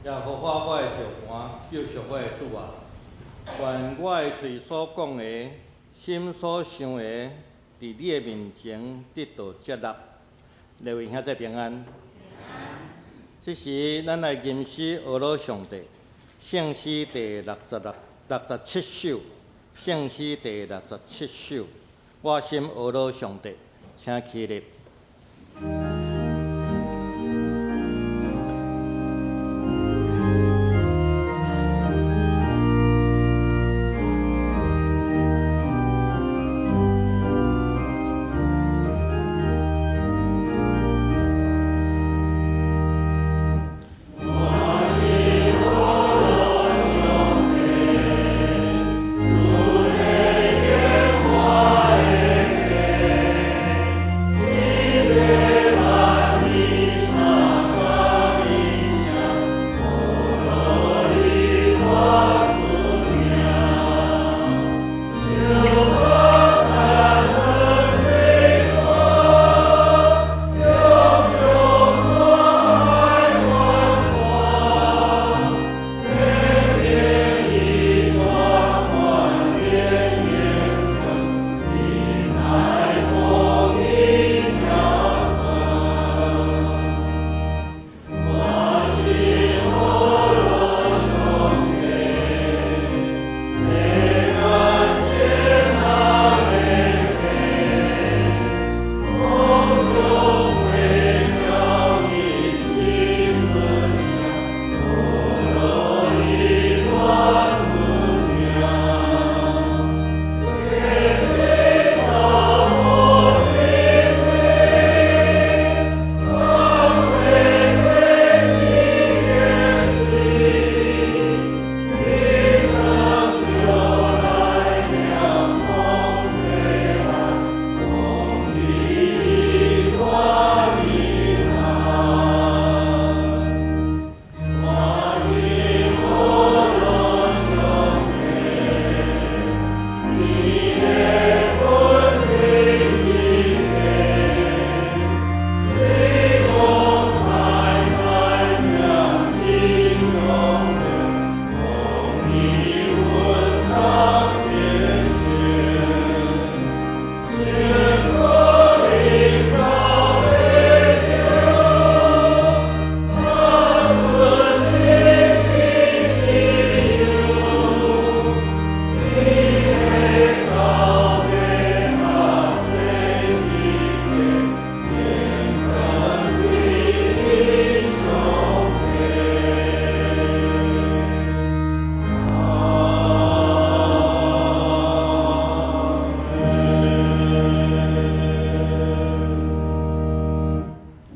耶和華我的石磐，救贖我的主啊！願我的喙所講的，心所想的，佇你的面前得到接納。各位兄弟平安。這時，咱來吟詩呵咾上帝，聖詩第66、67首，聖詩第六十七首，我心呵咾上帝，請起立。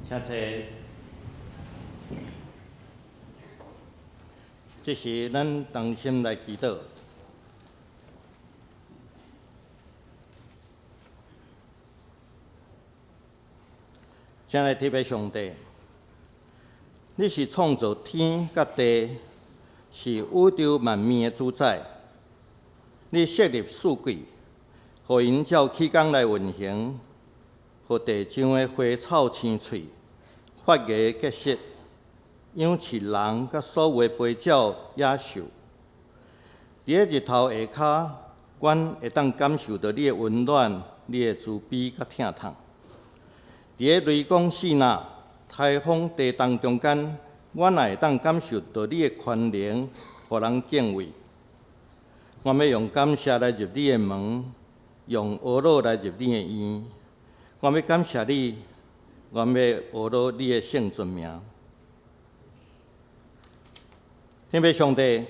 請坐。這時，咱同心來祈禱。親愛的天父上帝，你是創造天佮地，是宇宙萬物的主宰。你設立四季，予𪜶照起工來運行，予地上的花草生翠，發芽結實，養飼人佮所有的飛鳥野獸。佇咧日頭下跤，阮會當感受著你的溫暖、你的慈悲佮疼痛。佇咧雷公四若、颱風地動中間，阮也會當感受著你的權能，予人敬畏。阮欲用感謝來入你的門，用呵咾來入你的院。阮欲感謝你，阮欲呵咾你的聖尊名。天父上帝，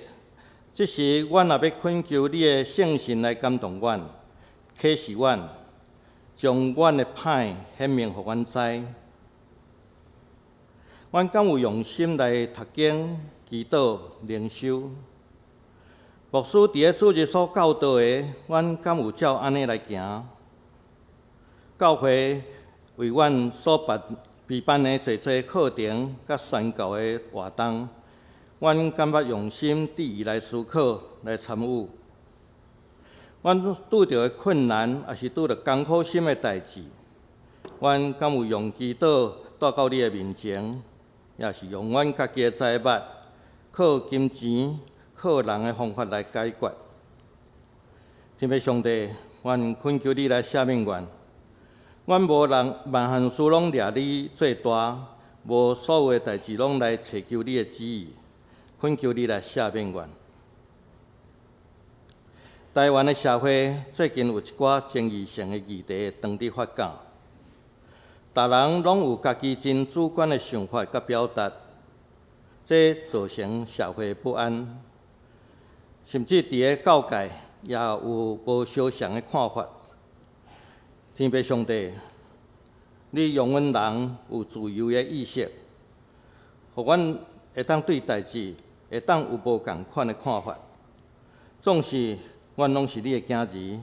這時阮也欲懇求你的聖神來感動阮，啟示阮，將阮的歹顯明予阮知。阮敢有用心來讀經、祈禱、靈修？牧師佇咧主日所教導的，阮敢有照按呢來行？教會為阮所辦備辦的濟濟課程佮宣教的活動，阮敢捌用心致意來思考、來參與？阮拄著的困難，抑是拄著艱苦心的代誌，阮敢有用祈禱帶到你的面前，抑是用阮家己的財物靠金錢、靠人的方法來解決。天父上帝，阮懇求你來赦免阮，阮無人萬項事攏掠你做大，無所有的代誌攏來揣求你的旨意，懇求你來赦免阮。台灣的社會最近有一寡爭議性的議題當佇發酵，逐人攏有家己真主觀的想法佮表達，這造成社會不安，甚至佇个教界也有無相仝的看法。天父上帝，你讓阮人有自由的意識，予阮會當對代誌會當有無仝款的看法。縱使阮攏是你的囝兒，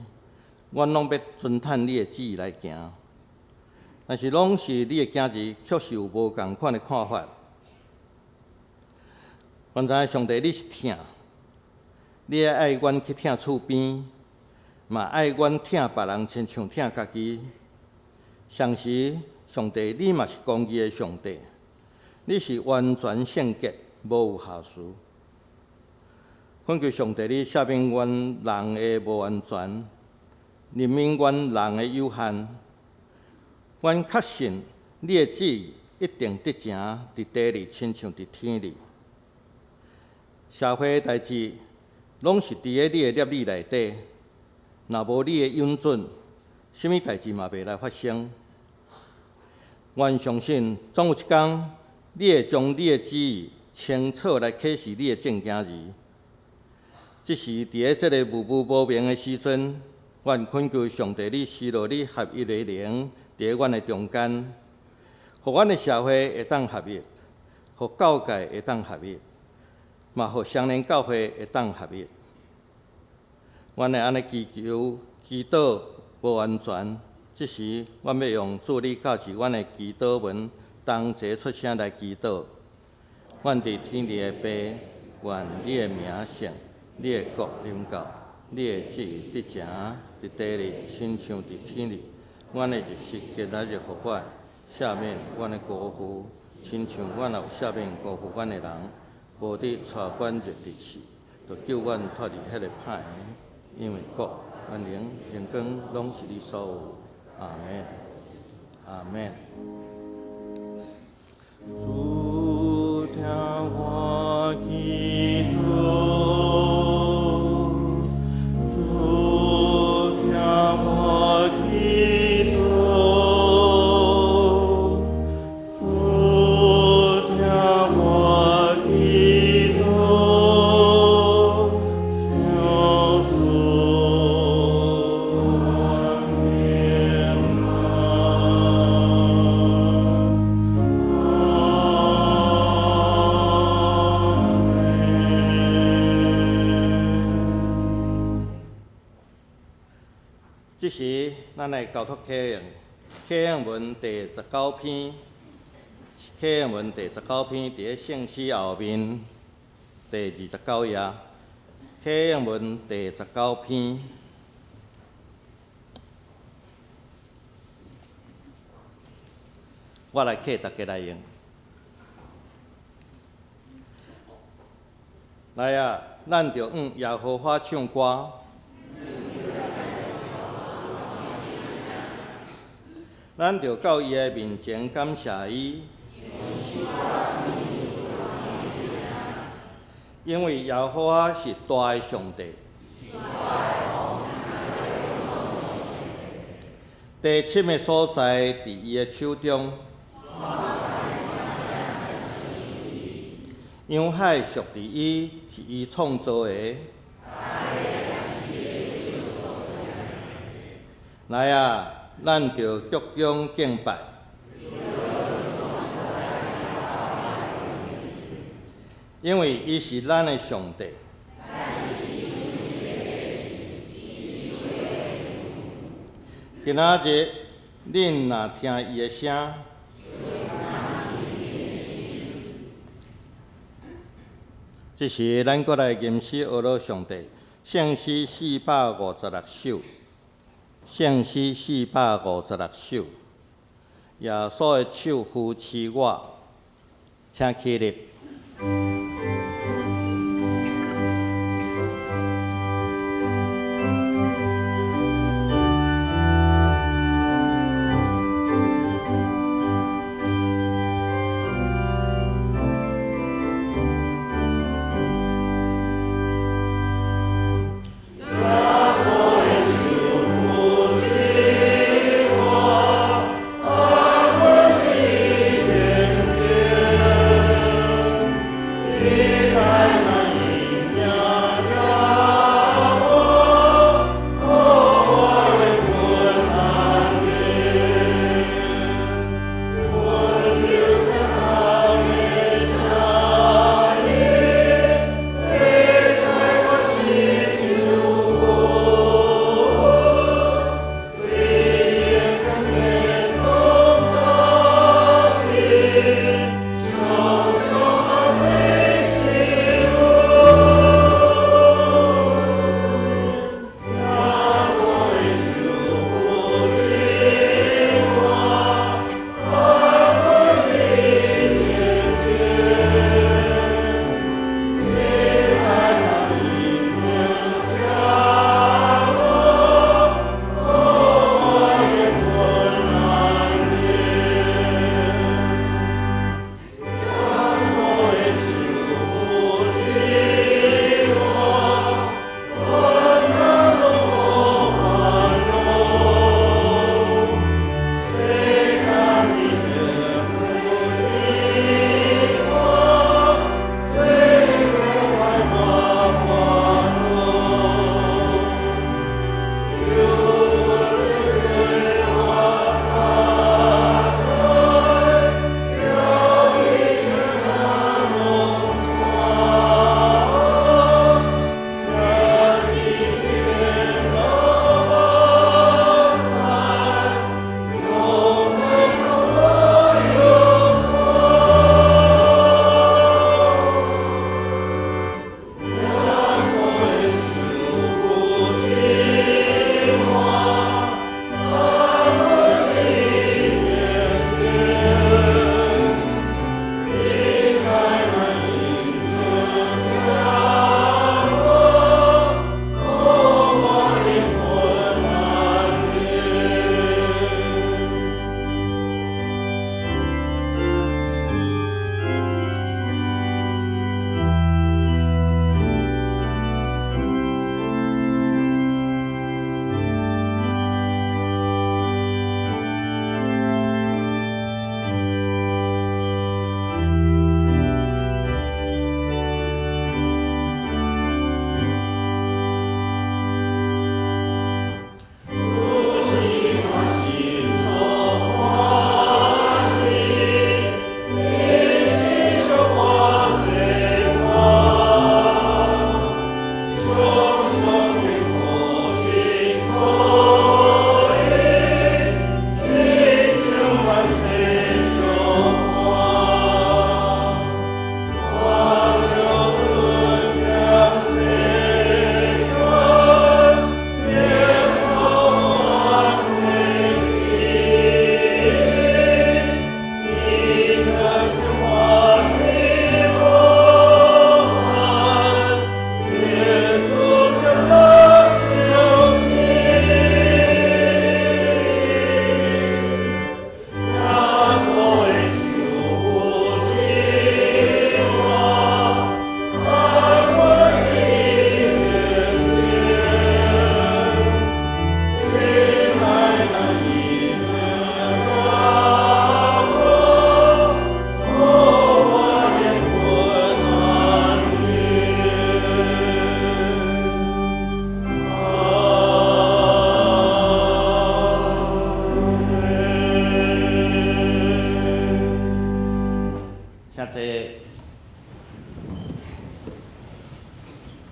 阮攏欲遵趁你的旨意來行，但是攏是你的囝兒，卻是有無仝款的看法。阮知影上帝你是疼，你愛阮去疼厝邊，嘛愛阮疼別人，親像疼家己。同時，上帝你嘛是公義的上帝，你是完全聖潔，無有瑕疵。懇求上帝，你赦免阮人的無完全，憐憫阮人的有限。阮確信你的旨意一定得成佇地裡，親像佇天裡。社會的代誌攏是佇个你的攝理內底，若無你的允准，啥物代誌嘛袂來發生。阮相信，總有一工，你會將你的旨意清楚來啟示你的眾囝兒。只是佇个這个霧霧無明的時陣，阮懇求上帝，你施落你合一的靈佇阮的中間，予阮的社會會當合一，予教界會當合一，嘛予雙連教會會當合一。阮會按呢祈求、祈禱無完全，這時阮欲用主你教示阮的祈禱文，同齊出聲來祈禱。阮佇天裡的父，願你的名聖，你的國臨到，你的旨意得成佇地裡，親像佇天裡。阮的日食今仔日予阮，赦免阮的辜負，親像阮也有赦免辜負阮的人，無得帶阮入佇試，著救阮脫離彼個歹的。因為國、權能、榮光，攏是你所有。阿們，阿們。主聽我祈禱，主聽我祈禱，主聽我祈禱，相信平安。這時，咱來交託啟應，啟應文第十九篇，啟應文第十九篇佇个聖詩後面第29頁，啟應文第十九篇。我來替大家來用。來啊，咱著向耶和華唱歌。咱著到伊的面前感謝伊，因為耶和華是大的上帝。地深的所在佇伊的手中，洋海屬佇伊，是伊創造的。來啊，咱著鞠躬敬拜，因為伊是咱的上帝。今仔日，恁若聽伊的聲，這時咱閣來吟詩呵咾上帝，聖詩456首，聖詩456首，耶穌的手扶持我，請起立。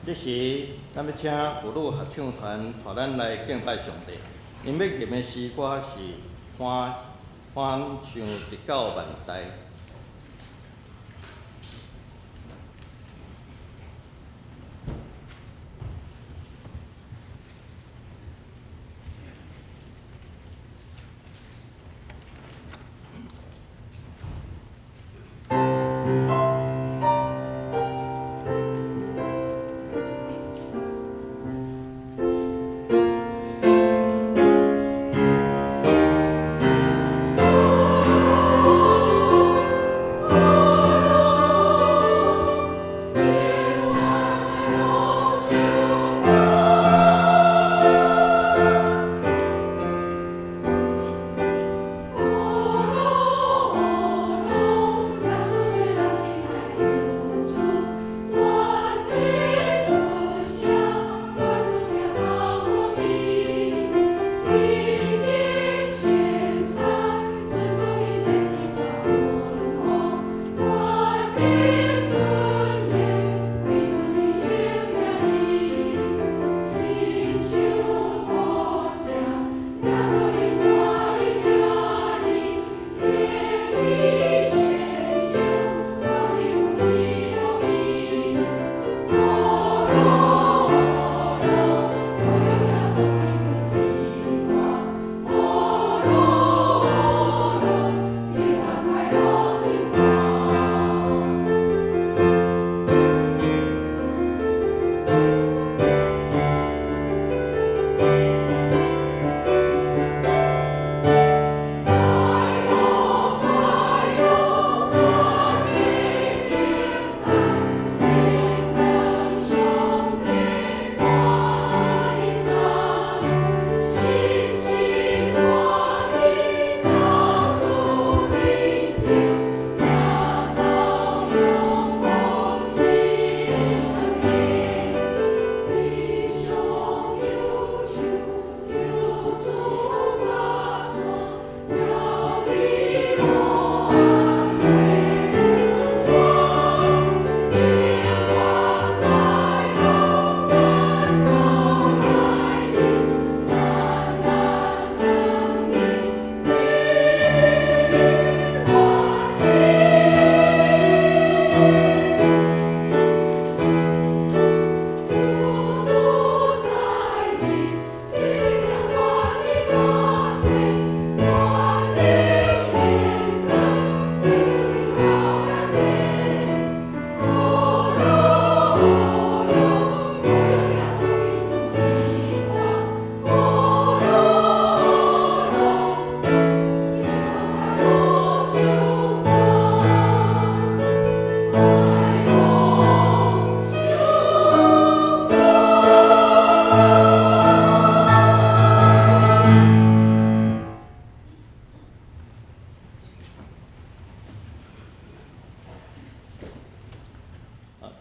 這時，咱欲請婦女合唱團帶咱來敬拜上帝。𪜶欲吟的詩歌是《歡歡唱直到萬代》。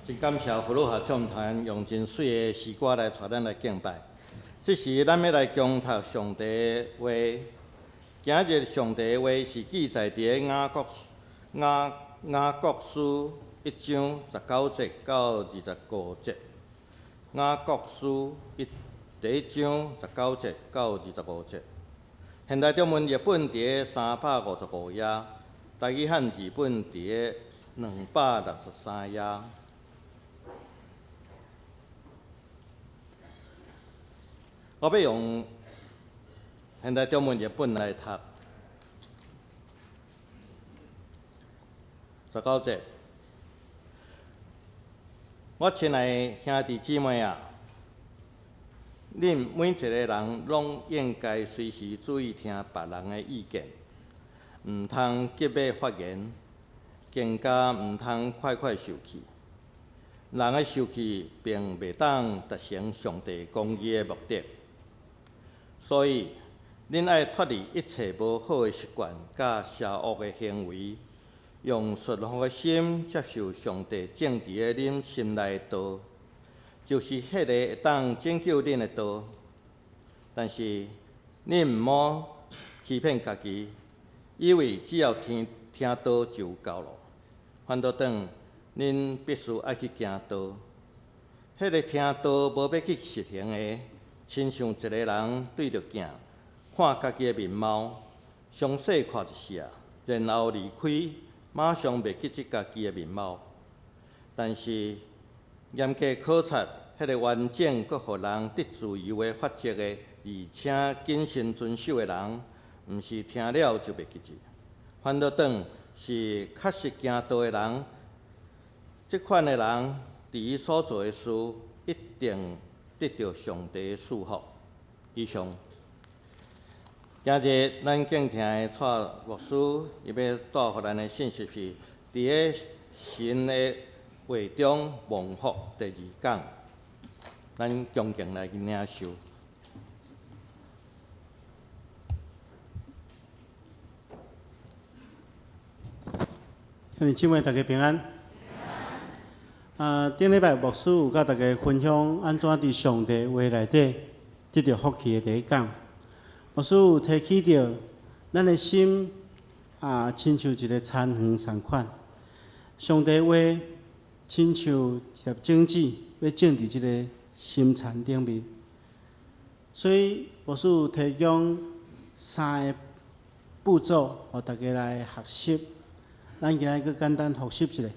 真感謝婦女合唱團用真媠的詩歌來帶咱來敬拜。這時，咱欲來恭讀上帝的話。今日上帝的話是記載佇雅各書一章十九節到25節。雅各書第一章十九節到25節。現代中文譯本佇355頁，台語漢字本佇263頁。我欲用現代中文譯本來讀十九節。我親愛的兄弟姊妹啊，恁每一個人攏應該隨時注意聽別人的意見，毋通急欲發言，更加毋通快快受氣。人的受氣並袂當達成上帝公義的目的，所以恁愛脫離一切無好的習慣佮邪惡的行為，用順服的心接受上帝種佇恁心內的道，就是彼个會當拯救恁的道。但是恁毋好欺騙家己，以為只要聽聽道就夠囉。反倒轉，恁必須愛去行道。彼个聽道無欲去實行的，親像一個人對著鏡看家己的面貌，詳細看一下，然後離開，馬上袂記得家己的面貌。但是嚴格考察彼个完整閣予人得自由的法則的，而且謹慎遵守的人，毋是聽了就袂記得，反倒轉是確實行道的人，這款的人佇伊所做的事，一定得著上帝的賜福。以上。今日咱敬聽的蔡牧師，伊欲帶予咱的信息是：佇个神的話中蒙福第二講，咱恭敬來領受。兄弟姊妹，大家平安。頂禮拜牧師有佮大家分享按怎佇上帝話內底得著福氣的第一講。牧師有提起著咱的心啊，親像一个田園仝款。上帝話親像一粒種子，欲種佇這个心田頂面。所以牧師有提供三个步驟，予大家來學習。咱今日閣簡單複習一下。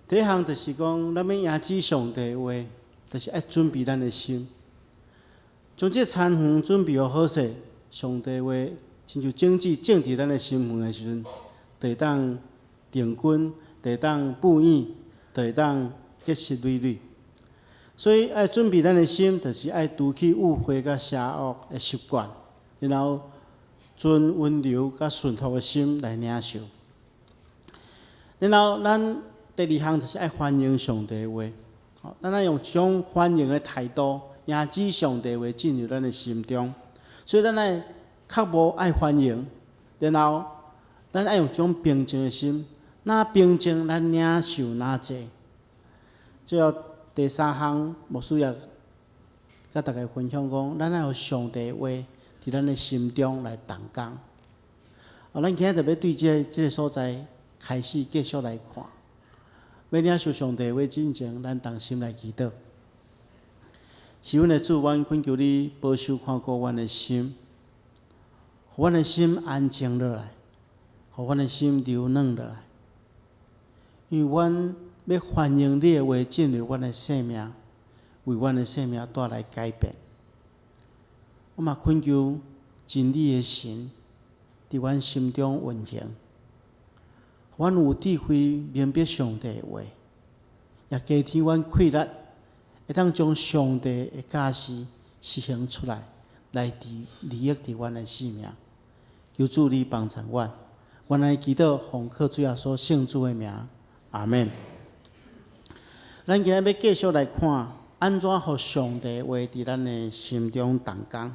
第一項就是講，咱欲迎接上帝話，就是愛準備咱的心，將這個田園準備予好勢，上帝話親像種子種佇咱的心園的時陣，就會當定根，就會當哺乳，就會當結實累累。所以愛準備咱的心，就是愛除去誤會佮邪惡的習慣，然後存溫柔佮順服的心來領受。然後咱第二項就是愛歡迎上帝的話，咱愛用一種歡迎的態度，迎接上帝的話進入咱的心中。所以咱愛較無愛歡迎，然後咱愛用一種平靜的心，若平靜，咱領受若濟。最後第三項，牧師也佮大家分享講，咱愛予上帝的話佇咱的心中來動工。咱今仔就欲對這个所在開始繼續來看。欲領受上帝話進前，咱同心來祈禱。是阮的主，阮懇求你保守看顧阮的心，予阮的心安靜落來，予阮的心柔軟落來。因為阮欲歡迎你的話進入阮的生命，為阮的生命帶來改變。我嘛懇求真理的神佇阮心中運行。予阮有智慧明白上帝的話，也加添阮氣力，會當將上帝的教示實行出來，來佇利益佇阮的生命。求主你幫助阮，阮來祈禱奉靠主耶穌聖子的名，阿們。咱今日欲繼續來看，按怎予上帝話佇咱的心中動工。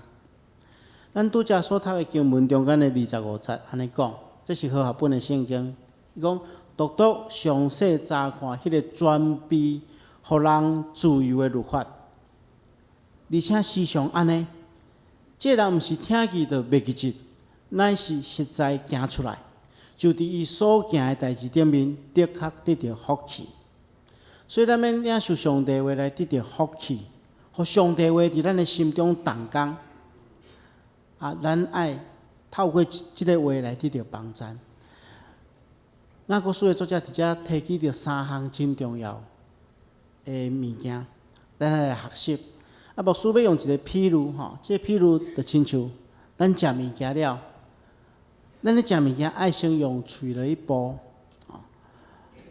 咱拄才所讀的經文中間的25節，按呢講，這是和合本的聖經。伊講，獨獨詳細查看彼个全備予人自由的律法，而且時常按呢，這个人毋是聽見就袂記得，乃是實在行出來，就佇伊所行的代誌頂面，的確得著福氣。所以咱欲領受上帝話來得著福氣，予上帝話佇咱的心中動工。啊，咱愛透過這个話來得著幫贊。雅各書的作者佇遮提起著三項真重要的物件，咱愛來學習。啊，牧師欲用一个譬喻吼，這个譬喻就親像咱食物件了，咱咧食物件愛先用喙落去剝，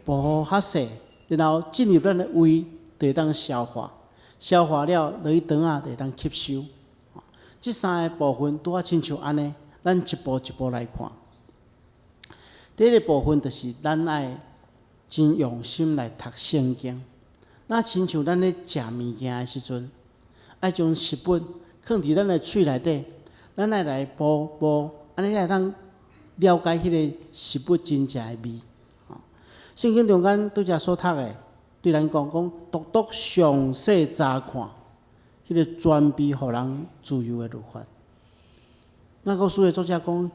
剝予較細，然後進入咱的胃，就會當消化，消化了落去腸仔就會當吸收。這三个部分拄仔親像按呢，咱一步一步來看。第一个部分就是咱愛真用心來讀聖經。若親像咱咧食物件的時陣，愛將食物囥佇咱的喙內底，咱愛來剝剝，按呢才會當了解彼个食物真正的味。聖經中間拄才所讀的，對咱講講，獨獨詳細查看，彼个全備予人自由的律法。雅各書的作者講，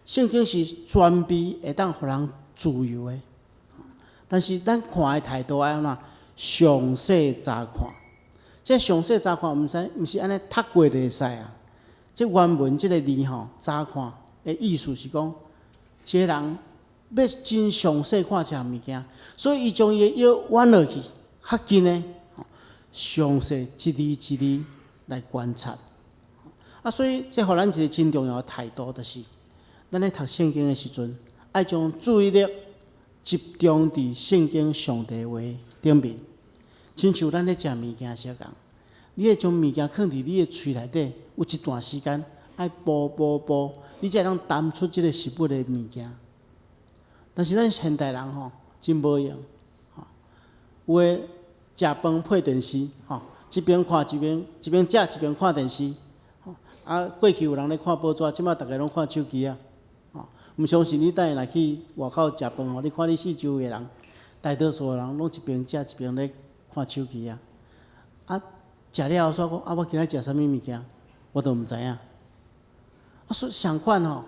聖經是全備會當予人自由的，但是咱看的態度愛按怎？詳細查看。這詳細查看，毋使毋是按呢讀過就會使啊。這原文這个字吼，查看的意思是講，這个人欲真詳細看這項物件，所以伊將伊的腰彎落去，較近的，詳細一字一字來觀察。啊，所以這予咱一个真重要的態度，就是咱咧讀聖經的時陣，愛將注意力集中佇聖經上帝話頂面。親像咱咧食物件相仝，你會將物件囥佇你的喙內底，有一段時間愛哺哺哺，你才會當啖出這个食物的物件。但是咱現代人吼真無閒，吼有的食飯配電視，吼一邊看一邊一邊食一邊看電視，吼啊過去有人咧看報紙，這馬逐家攏看手機啊，吼毋相信你等下若去外口食飯吼，你看你四周圍的人，大多數的人攏一邊食一邊咧看手機啊，啊食了後煞講啊我今仔食啥物物件，我都毋知影。啊所以相款吼，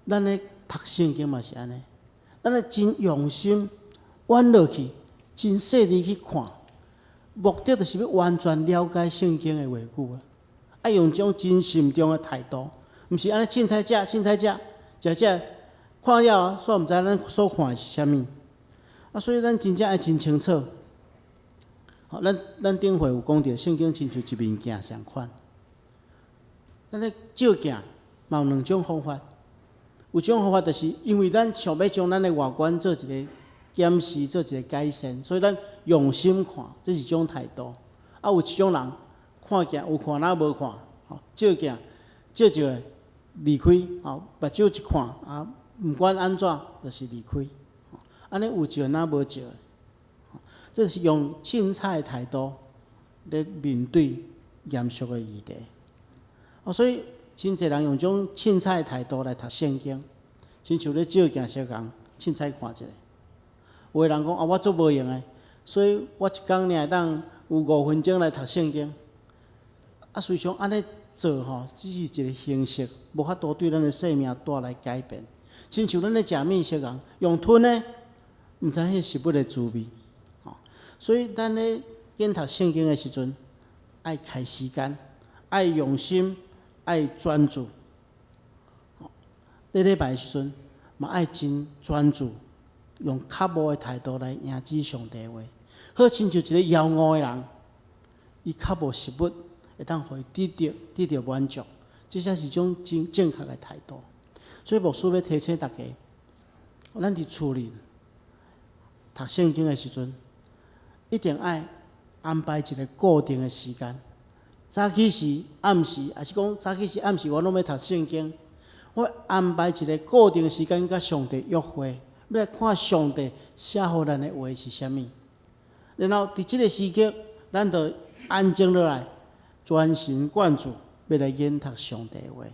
咱咧讀聖經嘛是按呢。咱愛真用心，彎落去，真細膩去看，目的就是欲完全了解聖經的話語啊！愛用這種真慎重的態度，毋是按呢凊彩食，凊彩食，食食看了煞毋知咱所看的是啥物。啊，所以咱真正愛真清楚。好，咱頂回有講著，聖經親像一面鏡相款。咱咧照鏡嘛有兩種方法。有種方法就是因為咱想欲將咱的外觀做一个檢視，做一个改善，所以咱用心看，這是一種態度。啊，有一種人看鏡有看若無看，吼照鏡照一下離開，吼目睭一看啊，毋管按怎就是離開。按呢有照若無照，這是用凊彩的態度咧面對嚴肅的議題。哦，所以真濟人用這種凊彩的態度來讀聖經，親像咧照鏡相仝，凊彩看一下。有的人講啊，我足無閒的，所以我一工爾會當有5分鐘來讀聖經。啊，事實上按呢做吼，只是一个形式，無法度對咱的生命帶來改變。親像咱咧食物相仝，用吞的，毋知彼个食物的滋味。吼，所以咱咧研讀聖經的時陣，愛開時間，愛用心，愛專注。咧禮拜的時陣，嘛愛真專注，用渴慕的態度來迎接上帝話。好親像一个枵餓的人，伊渴慕食物，會當予伊得著滿足，這才是種真正確的態度。所以牧師欲提醒大家，咱佇厝裡讀聖經的時陣，一定愛安排一个固定的時間。早起時、暗時，抑是講早起時、暗時，我攏欲讀聖經。我安排一个固定的時間，佮上帝約會，欲來看上帝寫予咱的話是啥物。然後佇這个時刻，咱就安靜落來，全神貫注，欲來研讀上帝的話。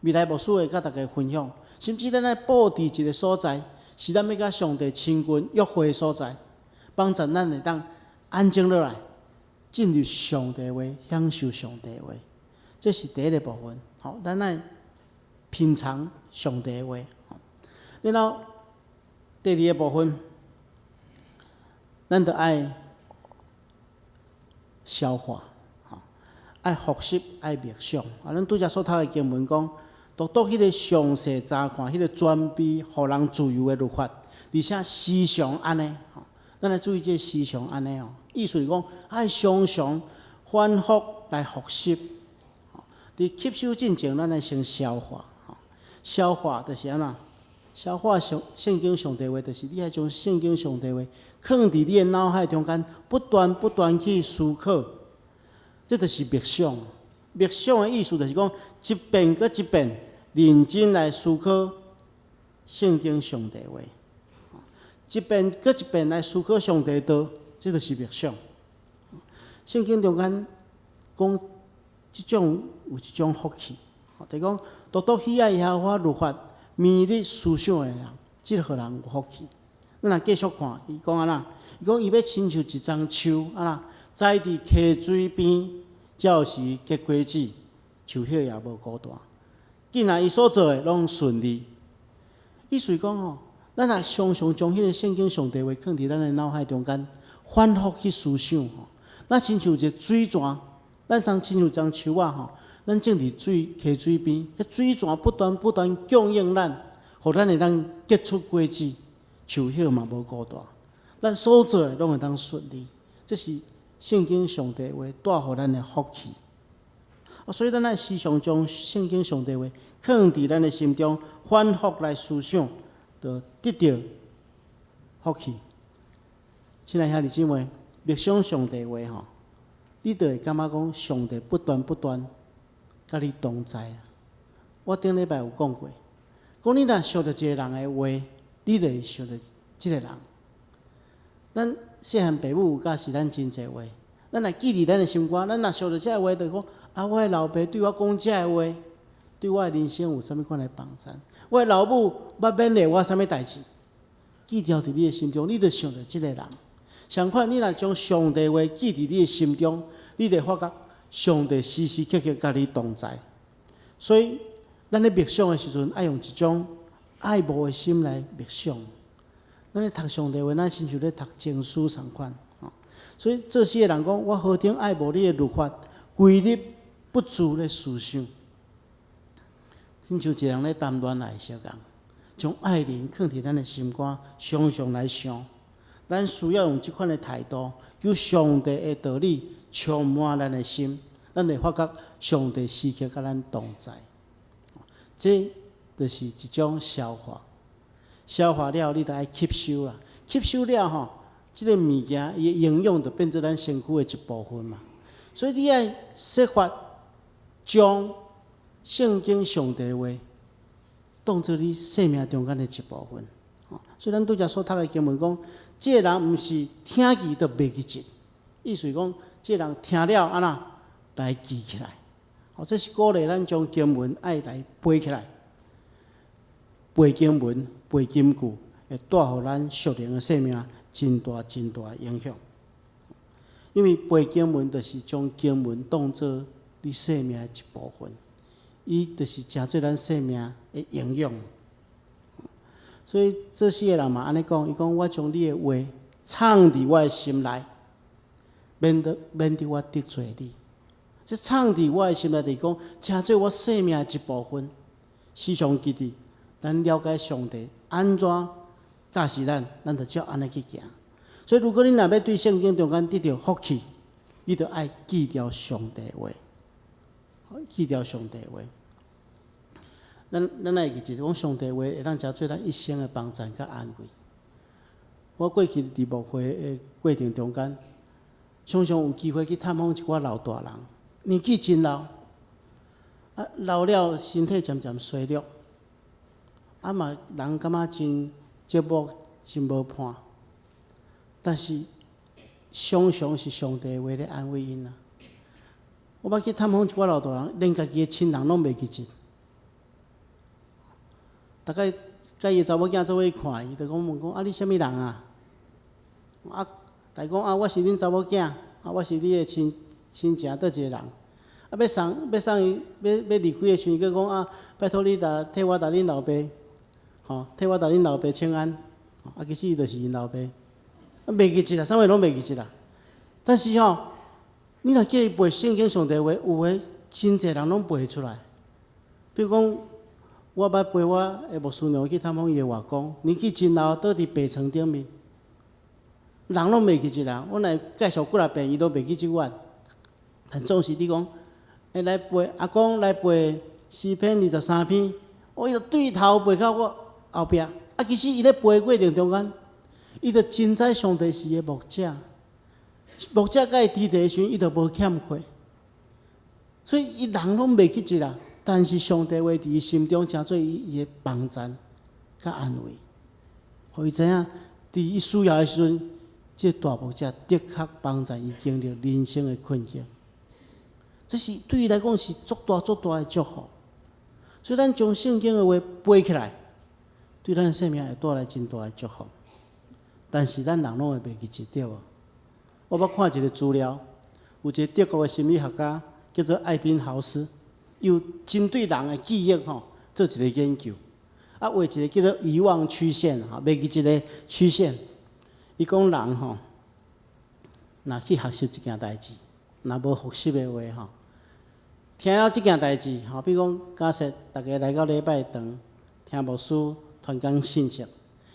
未來牧師會佮大家分享，甚至咱愛布置一个所在，是咱欲佮上帝親近約會的所在，幫助咱會當安靜落來，進入上帝話，享受上帝話。這是第一个部分。好，咱愛品嘗上帝的話。然後第二个部分，咱著愛消化，吼，愛複習，愛默想。啊，咱拄才所讀的經文講，獨獨彼个詳細查看，彼个權柄予人自由的律法，而且時常按呢，吼，咱來注意這時常按呢哦，意思是講愛常常反覆來複習。佇吸收進前，咱愛先消化，吼，消化就是按怎？消化上聖經上帝話，就是你愛將聖經上帝話囥佇你的腦海中間，不斷不斷去思考，這就是默想。默想的意思就是講，一遍閣一遍認真來思考聖經上帝話，一遍閣一遍來思考上帝道，這就是默想。聖經中間講這種有一種福氣，就是講獨獨喜愛耶和華律法，綿密思想的人，這號人有福氣。咱若繼續看，伊講按怎？伊講伊欲親像一欉樹，按怎栽佇溪水邊，照時結果子，樹葉也無枯斷。既然伊所做的攏順利，意思講吼，咱若常常將彼个聖經上帝話囥佇咱的腦海中間，反覆去思想吼，咱親像一个水泉，咱像親像一丛樹仔吼，咱種佇水溪水邊，彼水泉不斷不斷供應咱，予咱會當結出果子，樹葉嘛無孤單，咱所做的攏會當順利。這是聖經上帝話帶予咱的福氣。啊，所以咱愛時常將聖經上帝話囥佇咱的心中，反覆來思想，就得著福氣。親愛兄弟姊妹，默想上帝話吼，你就會感覺講上帝不斷不斷佮你同在啊。我頂禮拜有講過，講你若想著一个人的話，你就會想著這个人。咱細漢爸母有教示咱真濟話，咱若記佇咱的心肝，咱若想著這个話，就講啊，我的老爸對我講這个話，對我的人生有啥物款的幫助？我的老母捌勉勵我啥物代誌？記牢佇你的心中，你就想著這个人。相款，你若將上帝話記佇你的心中，你就會發覺上帝時時刻刻佮你同在。所以，咱咧默想的時陣，愛用一種愛慕的心來默想。咱咧讀上帝話，咱親像咧讀情書仝款。所以，作詩的人講：我何等愛慕你的律法，規日不住咧思想。親像一個人咧談戀愛相仝，將愛人囥佇咱的心肝，常常來想。咱需要用這款的態度，求上帝的道理充滿咱的心，咱會發覺上帝時刻佮咱同在。這就是一種消化，消化了，你就愛吸收啦。吸收了吼，這个物件伊的營養就變做咱身軀的一部分嘛。所以你愛設法將聖經上帝話當做你生命中間的一部分。所以咱拄才所讀的經文講，這个人毋是聽見就袂記得，意思是講，這个人聽了按怎，來記起來。哦，這是鼓勵咱將經文愛來背起來，背經文、背金句，會帶予咱屬靈的生命真大真大的影響。因為背經文就是將經文當做你生命的一部分，伊就是成做咱生命的營養。所以作詩的人嘛按呢講，伊講我將你的話藏佇我的心內，免得我得罪你。這藏佇我的心內，就是講，成做我生命的一部分。時常記得，咱了解上帝按怎教示咱，咱就照按呢去行。所以，如果你若欲對聖經中間得著福氣，你就愛記牢上帝話，記牢上帝話。咱咱愛記住，講上帝話會當成做咱一生的幫贊佮安慰。我過去佇牧會的過程中間，常常有機會去探訪一寡老大人，年紀真老，啊老了身體漸漸衰弱，啊嘛人感覺真寂寞、真無伴，但是常常是上帝話咧安慰𪜶啊。我捌去探訪一寡老大人，連家己的親人攏袂記得。逐擺佮伊查某囝做伙看伊，就講問講啊，你啥物人啊？啊，逐家講啊，我是恁查某囝，啊，我是你的親親情佗一个人。啊，欲送伊，欲離開的時陣，閣講啊，拜託你替我共恁老爸，吼，替我共恁老爸請安。啊，其實伊就是𪜶老爸。啊，袂記得啦，啥物攏袂記得啦。但是吼，你若叫伊背聖經上帝話，有的真濟人攏背會出來。比如講，我捌陪我的牧師娘去探訪伊的外公，年紀真老，倒佇病床頂面，人攏袂記得啦。我來介紹幾若遍，伊都袂記這款。但總是你講，欸，來背阿公來背詩篇23篇，哦，伊就對頭背到我後壁。啊，其實伊咧背過程中間，伊就真知上帝是伊的牧者，牧者佮伊佇佇的時陣，伊就無欠缺，所以伊人攏袂記得啦。但是上帝話佇伊心中，成做伊伊的幫贊佮安慰，予伊知影，佇伊需要的時陣，這個大牧者的確幫助伊經歷人生的困境。這是對伊來講是足大足大的祝福。所以咱將聖經的話背起來，對咱生命會帶來真大的祝福。但是咱人攏會袂記得，對無？我捌看一個資料，有一個德國的心理學家叫做艾賓豪斯。有針對人的記憶吼做一个研究，啊，畫一個叫做遺忘曲線吼，袂記一個曲線。伊講人吼，若去學習一件代誌，若無複習的話吼，聽了這件代誌吼，比如講假設逐家來到禮拜堂聽牧師傳講信息，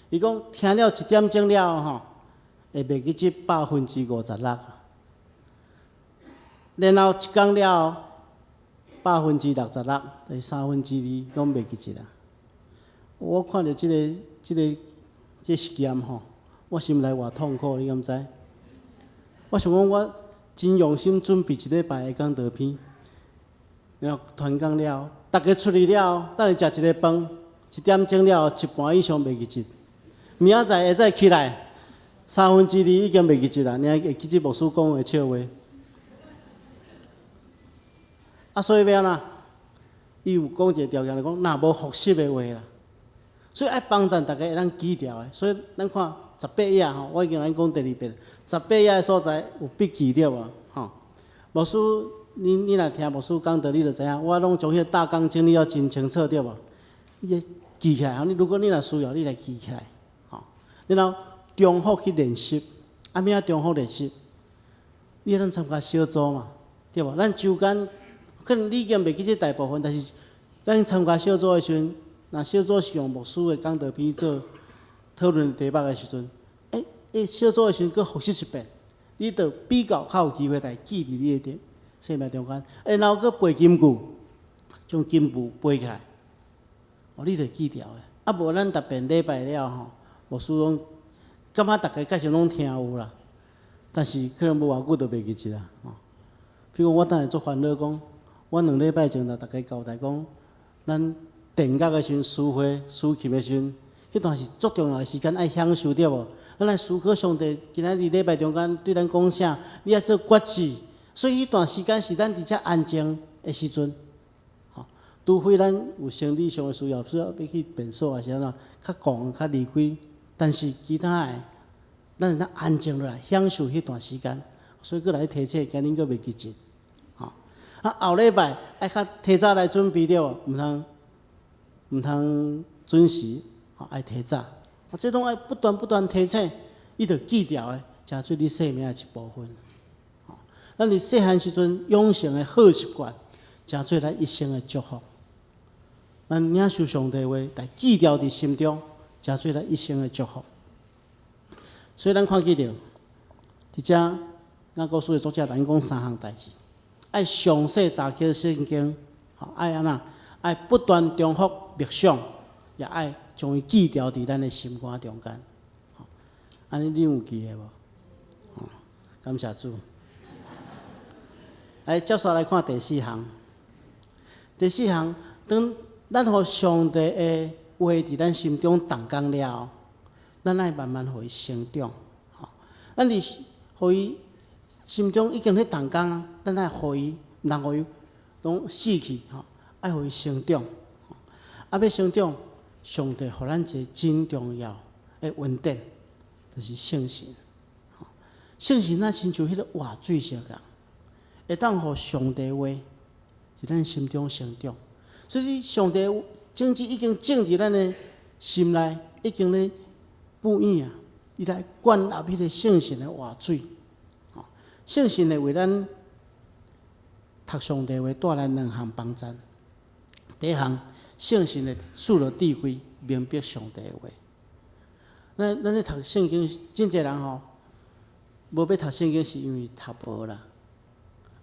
伊講聽了一點鐘了後吼，會袂記得56%，然後一工了後，66%，就是三分之二攏袂記得啦。我看著這個實驗吼，我心內偌痛苦，你敢知？我想講，我真用心準備一禮拜的講道片，然後傳講了，逐家出去了，等下食一个飯，一點鐘了後，一半以上袂記得。明仔載下早起來，三分之二已經袂記得啦，爾會記得牧師講的笑話。啊，所以欲按怎？伊有講一个條件，就講若無複習的話啦，所以愛幫贊逐家會當記牢的。所以咱看十八頁吼，我已經來講第二遍。十八頁的所在有筆記對無？吼，牧師，你若聽牧師講道，你就知影，我攏將彼个大綱整理了真清楚對無？你記起來，你如果你若需要，你來記起來，吼。然後重複去練習，啊，欲按怎重複練習？你會當參加小組嘛，對無？咱周間可能你已經袂記得大部分，但是咱參加小組的時陣，若小組是用牧師的講道片做討論題目的時陣，小組的時陣閣複習一遍，你就比較較有機會來記佇你的生命中間，然後閣背金句，將金句背起來，哦，你就記牢的。啊，無咱逐遍禮拜了吼，牧師攏感覺逐家確實攏聽有啦，但是可能無偌久就袂記得啦。吼，比如講，我等下足煩惱講，我2禮拜前就逐家交代講，咱奠樂的時陣，司會司琴的時陣，彼段是足重要的時間，愛享受對無？咱來思考上帝今仔日禮拜中間對咱講啥，你愛做決志，所以彼段時間是咱佇遮安靜的時陣。吼，除非咱有生理上的需要，需要欲去便所抑是按怎，較趕較離開。但是其他的，咱會當安靜落來，享受彼段時間。所以閣來提醒，驚恁閣袂記得。吼，啊後禮拜愛較提早來準備對無？毋通準時，吼愛提早。啊，這攏愛不斷不斷提醒，伊就記牢的，成做你生命的一部分。吼，咱佇細漢時陣養成的好習慣，成做咱一生的祝福。咱領受上帝話，來記牢佇心中，成做咱一生的祝福。所以咱看見著，佇遮雅各書的作者來講三項代誌，愛詳細查考聖經，吼愛按怎？愛不斷重複默想，也愛將伊記牢佇咱的心肝中間。按呢，恁有記得無？感謝主。來，接續來看第四項。第四項，當咱予上帝的話佇咱心中動工了後，咱愛慢慢予伊成長。吼，咱佇予伊心中已經咧動工，咱愛予伊，毋通予伊攏死去。吼，愛予伊成長。啊，欲成長，上帝予咱一个真重要的恩典，就是聖神。聖神若親像彼个活水相共，會當予上帝話佇咱心中成長。所以，上帝種子已經種佇咱的心內，已經咧哺養啊！伊來灌入彼個聖神的活水，聖神會為咱讀上帝話帶來兩項幫贊。第一項，聖神會賜予智慧，明白上帝的話。咱咧讀聖經，真濟人吼，無欲讀聖經是因為讀無啦，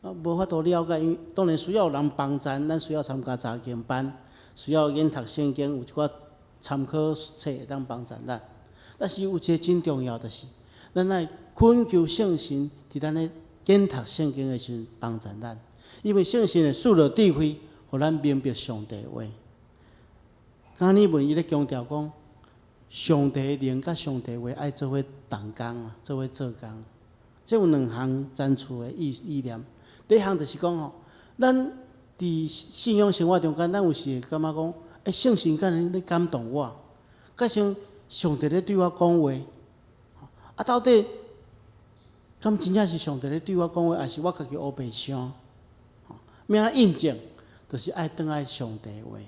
啊，無法度了解。因為當然需要有人幫贊，咱需要參加查經班，需要研讀聖經，有一寡參考冊會當幫贊咱。但是有一个真重要，就是咱愛懇求聖神佇咱咧研讀聖經的時陣幫贊咱，因為聖神會賜予智慧，予咱明白上帝話。加爾文伊咧強調講，上帝靈佮上帝話愛做伙同工啊，做伙做工。這有兩項層次的意念。第一項就是講吼，咱佇信仰生活中間，咱有時會感覺講，欸，聖神敢若咧感動我，敢像上帝咧對我講話。啊，到底敢真正是上帝咧對我講話，抑是我家己烏白想？欲按怎印證，就是愛轉來上帝話。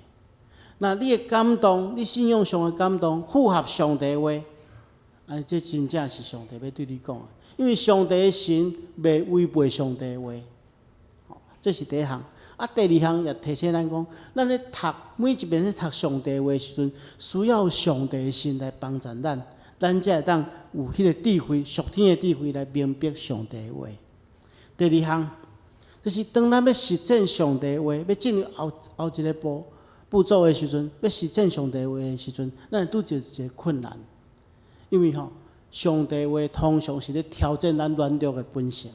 若你的感動，你信仰上的感動符合上帝話，啊，這真正是上帝欲對你講的，因為上帝的神袂違背上帝的話，吼，這是第一項。啊，第二項也提醒咱講，咱咧讀每一遍咧讀上帝話的時陣，需要上帝的神來幫助咱，咱才會當有彼个智慧，屬天的智慧來明白上帝的話。第二項，就是當咱欲實踐上帝的話，欲進入後後一个步驟的時陣，欲實踐上帝話的時陣，咱會拄著一个困難。因為吼，上帝話通常是咧挑戰咱軟弱的本性。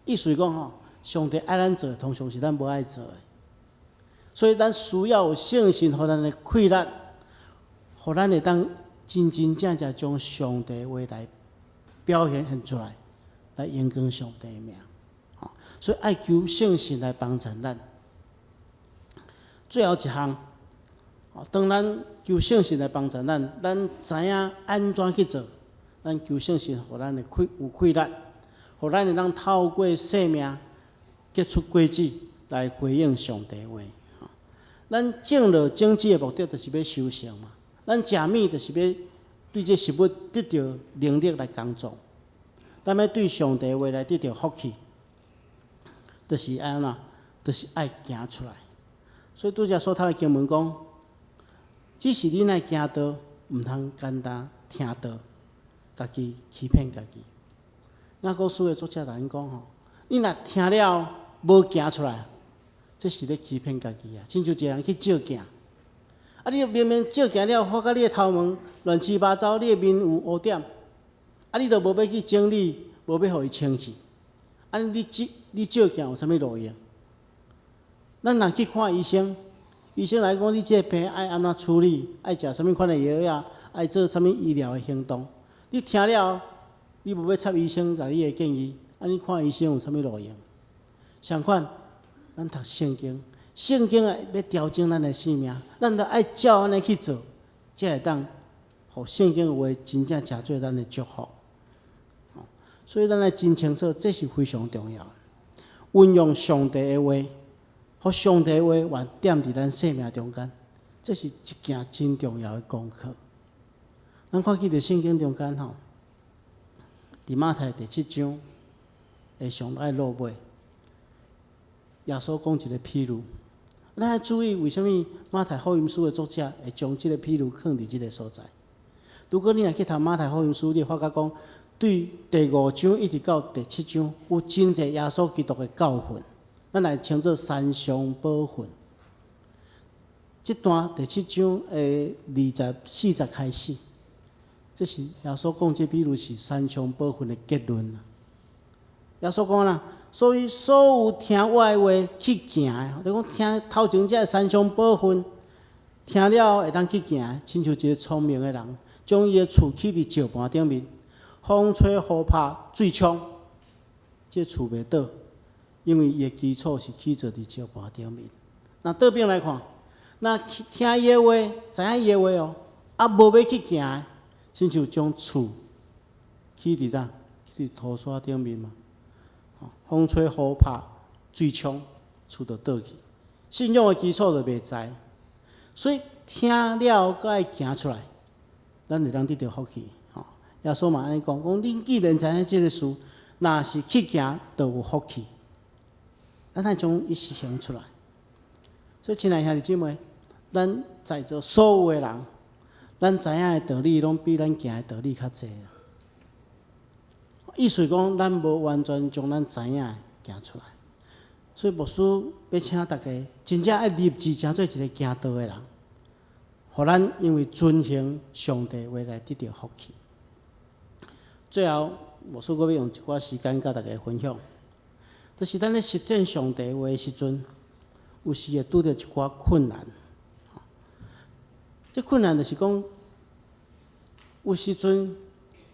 意思講吼，上帝愛咱做的，通常是咱無愛做的。所以咱需要有聖神，予咱的氣力，予咱會當真真正正將上帝話來表現現出來，來榮光上帝的名。吼，所以愛求聖神來幫助咱。最後一項，當咱求聖神來幫助咱，咱知影按怎去做，咱求聖神予咱的氣有氣力，予咱會當透過生命結出果子來回應上帝話。咱種落種子的目的，就是欲收成嘛。咱食物就是欲對這食物得著能力來工作。咱欲對上帝話來得著福氣，就是愛按怎？就是愛行出來。所以拄才所讀的經文講，只是恁愛行道，毋通簡單聽道，家己欺騙家己。雅各書的作者共恁講吼，你若聽了無行出來，這是咧欺騙家己啊！親像一個人去照鏡，啊，你明明照鏡了，發覺你的頭毛亂七八糟，你的面有烏點，啊，你都無欲去整理，無欲予伊清氣，啊，你照鏡有啥物路用？咱若去看醫生，醫生來講，你這個病愛按怎處理，愛食啥物款的藥啊，愛做啥物醫療的行動。你聽了，你無欲插醫生共你的建議，啊，你看醫生有啥物路用？相款，咱讀聖經，聖經啊欲調整咱的生命，咱著愛照按呢去做，才會當予聖經的話真正成做咱的祝福。所以咱愛真清楚，這是非常重要。運用上帝的話，予上帝的話原踮佇咱生命中間，這是一件真重要的功課。咱看見佇聖經中間吼，佇馬太第七章的上愛落尾，耶穌講一個譬喻。咱愛注意，為啥物馬太福音書的作者會將這個譬喻囥佇這個所在？如果你若去讀馬太福音書，你會發覺講，對第五章一直到第七章，有真濟耶穌基督的教訓，咱來稱做山上寶訓。這段第七章的24節開始，這是耶穌講這比喻是山上寶訓的結論。耶穌講啦，所以所有聽我的話去行的，你講聽頭前這个山上寶訓，聽了會當去行，親像一个聰明的人，將伊的厝起佇石盤頂面，風吹雨拍水沖，這厝袂倒，因為伊的基礎是起造佇石盤頂面。那倒轉來看，若聽伊的話，知影伊的話哦，啊無欲去行的，親像將厝起佇佗？起佇塗沙頂面嘛。風吹雨拍水沖，厝就倒去。信仰的基礎就袂在，所以聽了閣愛行出來，咱會當得著福氣。吼，耶穌嘛按呢講，講恁既然知影這个事，若是去行，就有福氣。咱愛將伊實行出來。所以，親愛兄弟姊妹，咱在座所有的人，咱知影的道理，攏比咱行的道理較濟。意思講，咱無完全將咱知影的行出來。所以牧師欲請大家，真正愛立志成做一个行道的人，予咱因為遵行上帝話來得著福氣。最後，牧師閣欲用一寡時間佮大家分享，就是咱咧實踐上帝話的時陣，有時會拄著一寡困難。這困難就是講，有時陣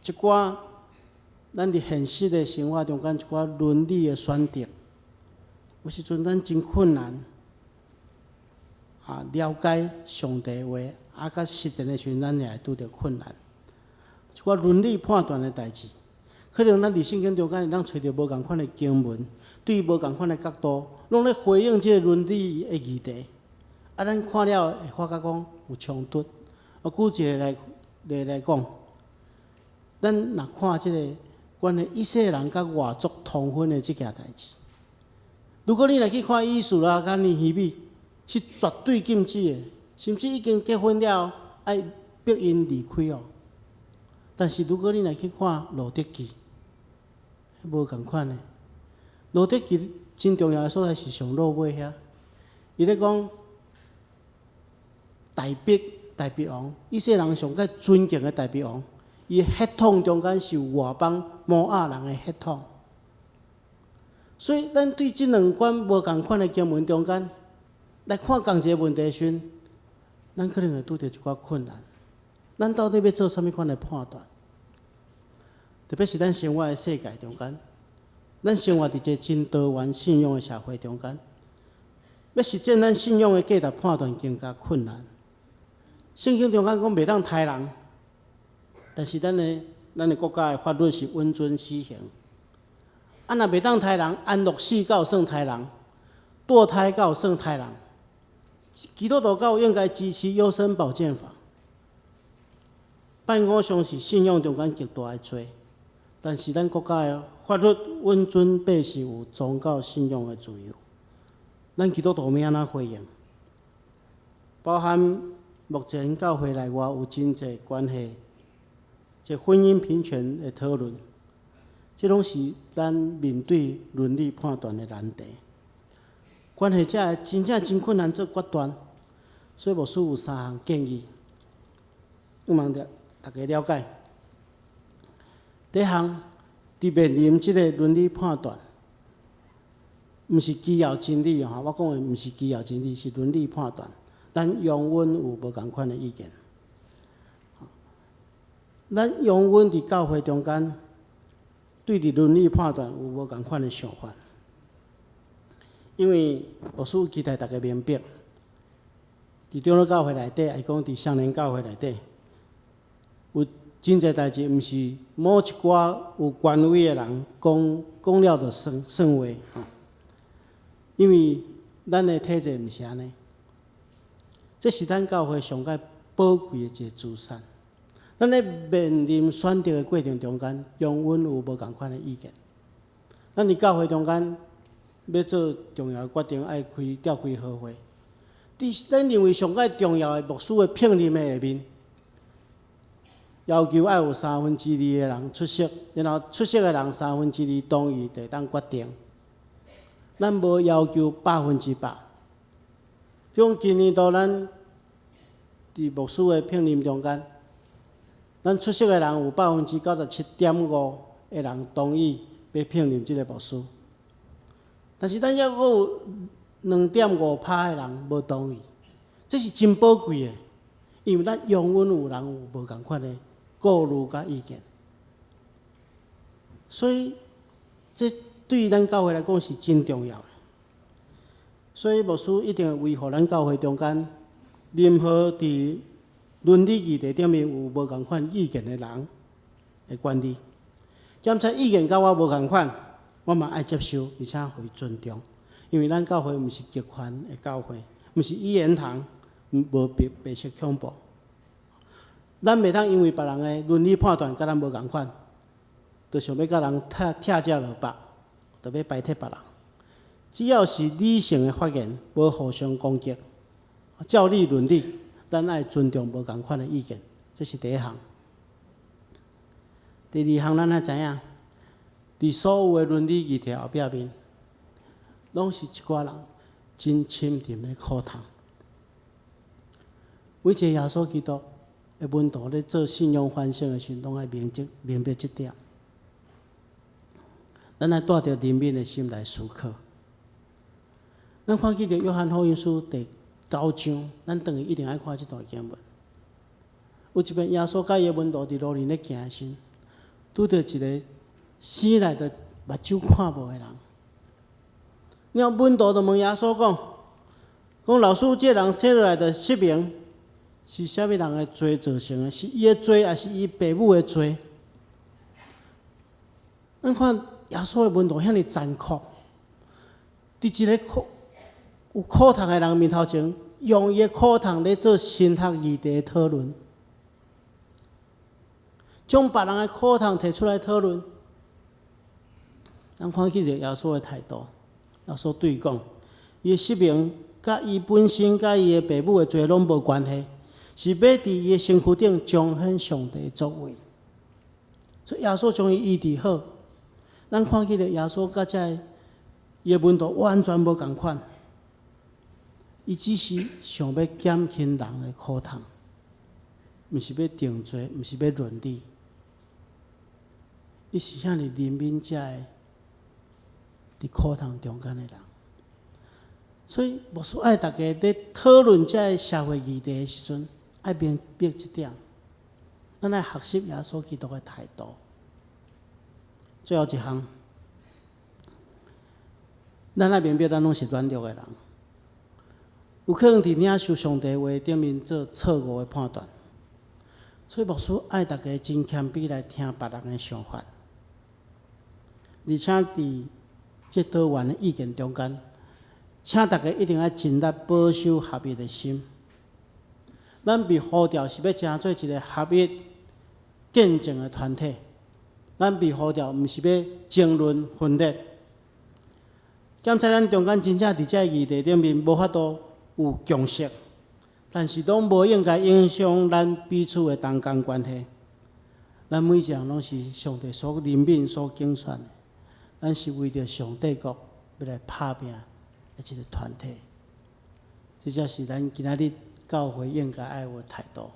一寡咱佇現實的生活中間一寡倫理的選擇，有時陣咱真困難啊，了解上帝話，啊，佮實踐的時陣，咱也會拄著困難。一寡倫理判斷的代誌，可能咱佇聖經中間會當揣著無仝款的經文，對無仝款的角度，攏咧回應這個倫理的議題。啊，咱看了會發覺講有衝突。我舉一个來例來講。咱若看這个關於以色列人佮外族通婚的這件代誌，如果你來去看以斯拉佮尼希米，是絕對禁止的，甚至已經結婚了，愛逼𪜶離開哦。但是如果你來去看路得記，無仝款的。路得記真重要的所在是上落尾遐，伊咧講大衛大衛王，以色列人上蓋尊敬的大衛王，伊血統中間是有外邦摩押人的血統，所以咱對這兩款無仝款的經文中間來看仝一个問題時，咱可能會拄著一寡困難。咱到底欲做啥物款的判斷？特別是咱生活的世界中間，咱生活佇一个真多元信仰的社會中間，欲實踐咱信仰的價值判斷更加困難。聖經中間講袂當刣人，但是咱的國家的法律是允准死刑。啊，若袂當刣人，安樂死敢有算刣人？墮胎敢有算刣人？基督徒敢有應該支持優生保健法？拜偶像是信仰中間極大的罪，但是咱國家的法律允准百姓有宗教信仰的自由。咱基督徒欲按怎回應？包含目前教會內外有真濟關係，這婚姻平權的討論，這攏是咱面對倫理判斷的難題。關係這真正真困難做決斷，所以牧師有三項建議，希望著大家了解。第一項，佇面臨這个倫理判斷，毋是基要真理吼，我講的毋是基要真理，是倫理判斷。咱容忍有無仝款的意見。咱容忍佇教會中間，對佇倫理判斷有無仝款的想法。因為牧師期待大家明白，佇長老教會內底，抑是講佇少年教會內底，有真濟代誌，毋是某一寡有權威的人講講了就算算話。因為咱的體制毋是按呢，這是咱教會上蓋寶貴的一個資產。咱咧面臨選擇的過程中間，容忍有無仝款的意見。咱佇教會中間欲做重要的決定，愛開召開好會。佇咱認為上蓋重要的牧師的聘任的下面，要求愛有三分之二的人出席，然後出席的人三分之二同意，就會當決定。咱無要求100%。比如講今年度咱佇牧師的聘任中間，咱出席的人有97.5%的人同意欲聘任這个牧師，但是咱抑閣有2.5趴的人無同意，這是真寶貴的，因為咱容忍有人有無仝款的顧慮佮意見，所以這對咱教會來講是真重要的。所以牧師一定會維護咱教會中間任何佇倫理議題頂面有無仝款意見的人的權利。檢查意見佮我無仝款，我嘛愛接受，而且予伊尊重。因為咱教會毋是極權的教會，毋是一言堂，無白色恐怖。咱袂當因為別人的倫理判斷佮咱無仝款，就想欲共人拆拆遮落腹，就欲排斥別人。只要是理性的發言，無互相攻擊，照理論理，咱愛尊重無仝款的意見，這是第一項。第二項，咱愛知影，佇所有的倫理議題後壁面，攏是一寡人真深沉的苦痛。每一个耶穌基督的門徒咧做信仰反省的時陣，攏愛明白這點。咱愛帶著憐憫的心來思考。咱看見著約翰福音書第九章，咱轉去一定愛看這段經文。有一遍耶穌佮伊的門徒佇路面咧行的時，拄著一个生來就目睭看無的人。了門徒就問耶穌講：講老師，這个人生落來就失明，是啥物人的罪造成的？是伊的罪，抑是伊爸母的罪？咱看耶穌的門徒遐爾殘酷，佇一个苦有苦痛的人面頭前，用伊的苦痛咧做神學議題討論。將別人的苦痛提出來討論。咱看見著耶穌的態度，耶穌對伊講，伊的失明佮伊本身佮伊的爸母的罪攏無關係，是欲佇伊的身軀頂彰顯上帝的作為。所以耶穌將伊醫治好。咱看見著耶穌佮這个伊的門徒完全無仝款，伊只是想欲減輕人的苦痛，毋是欲定罪，毋是欲論理。伊是遐爾憐憫這个佇苦痛中間的人。所以牧師愛大家佇討論這个社會議題的時陣，愛明白這點。咱愛學習耶穌基督的態度。最後一項，咱愛明白，咱攏是軟弱的人，有可能佇領受上帝話頂面做錯誤的判斷。所以牧師愛大家真謙卑來聽別人的想法，而且佇這多元的意見中間，請大家一定愛盡力保守合一的心。咱被呼召是欲成做一个合一見證的團體，咱被呼召毋是欲爭論分裂。檢查咱中間真正佇這个議題頂面無法度有共識，但是攏無應該影響咱彼此的同工關係。咱每一個人攏是上帝所憐憫、所揀選的，咱是為著上帝國欲來拍拚的一个團體。這才是咱今仔日教會應該愛有的態度。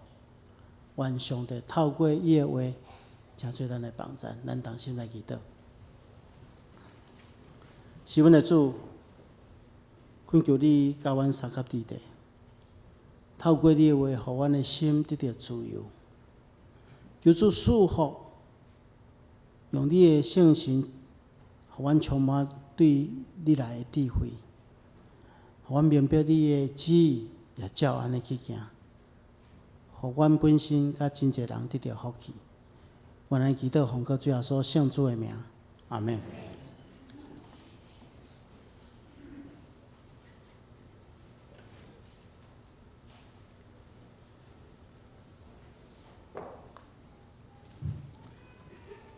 願上帝透過伊的話，成做咱的幫贊。咱同心來祈禱。是阮的主，懇求你佮阮相佮佇地，透過你的話，予阮的心得著自由。求主賜福，用你的聖神，予阮充滿對你來的智慧，予阮明白你的旨意，也照按呢去行。予阮本身佮真濟人得著福氣。阮來祈禱，奉靠主耶穌聖子的名，阿們。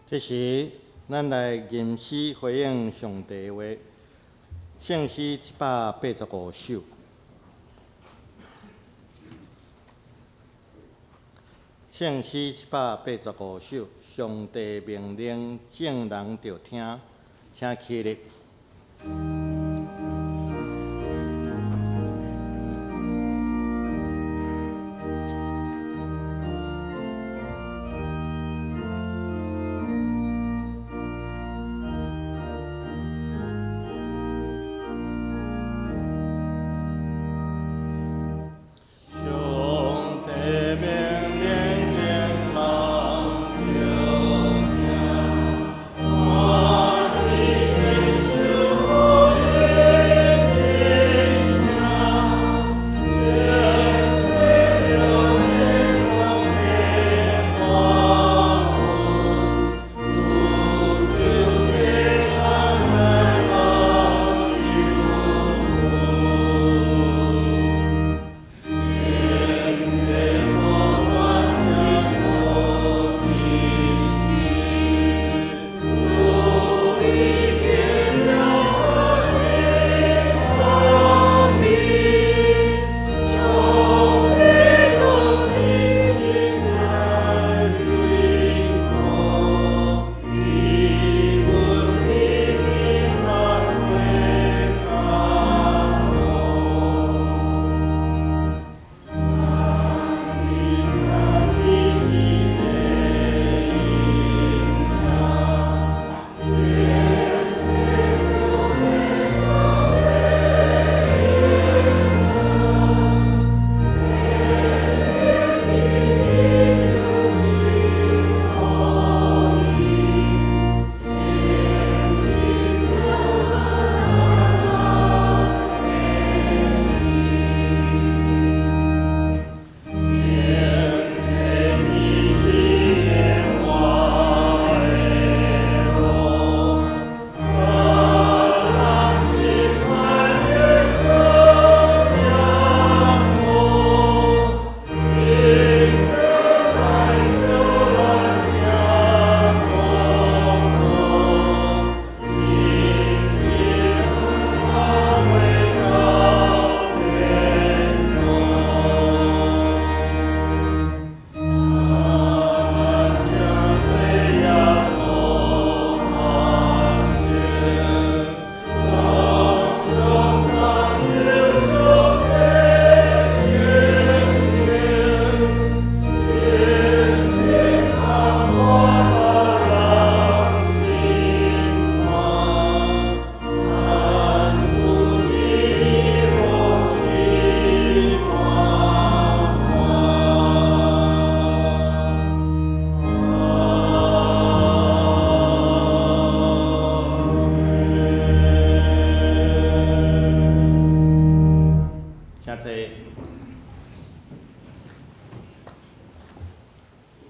這時，咱來吟詩回應上帝話，聖詩185首。聖詩185首，上帝命令眾人著聽，請起立。上帝命令眾人著聽，歡喜親像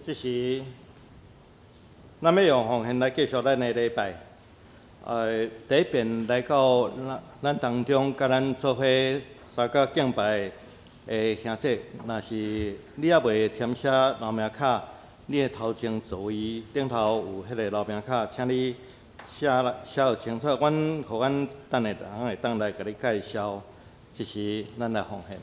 這時，咱欲用奉獻來繼續咱的禮拜。第一遍來到咱咱當中，佮咱做伙參加敬拜的兄弟，若是你猶未填寫留名卡，你的頭前座位頂頭有彼个留名卡，請你寫寫予清楚。阮予阮等下人會當來共你介紹。這時，咱來奉獻。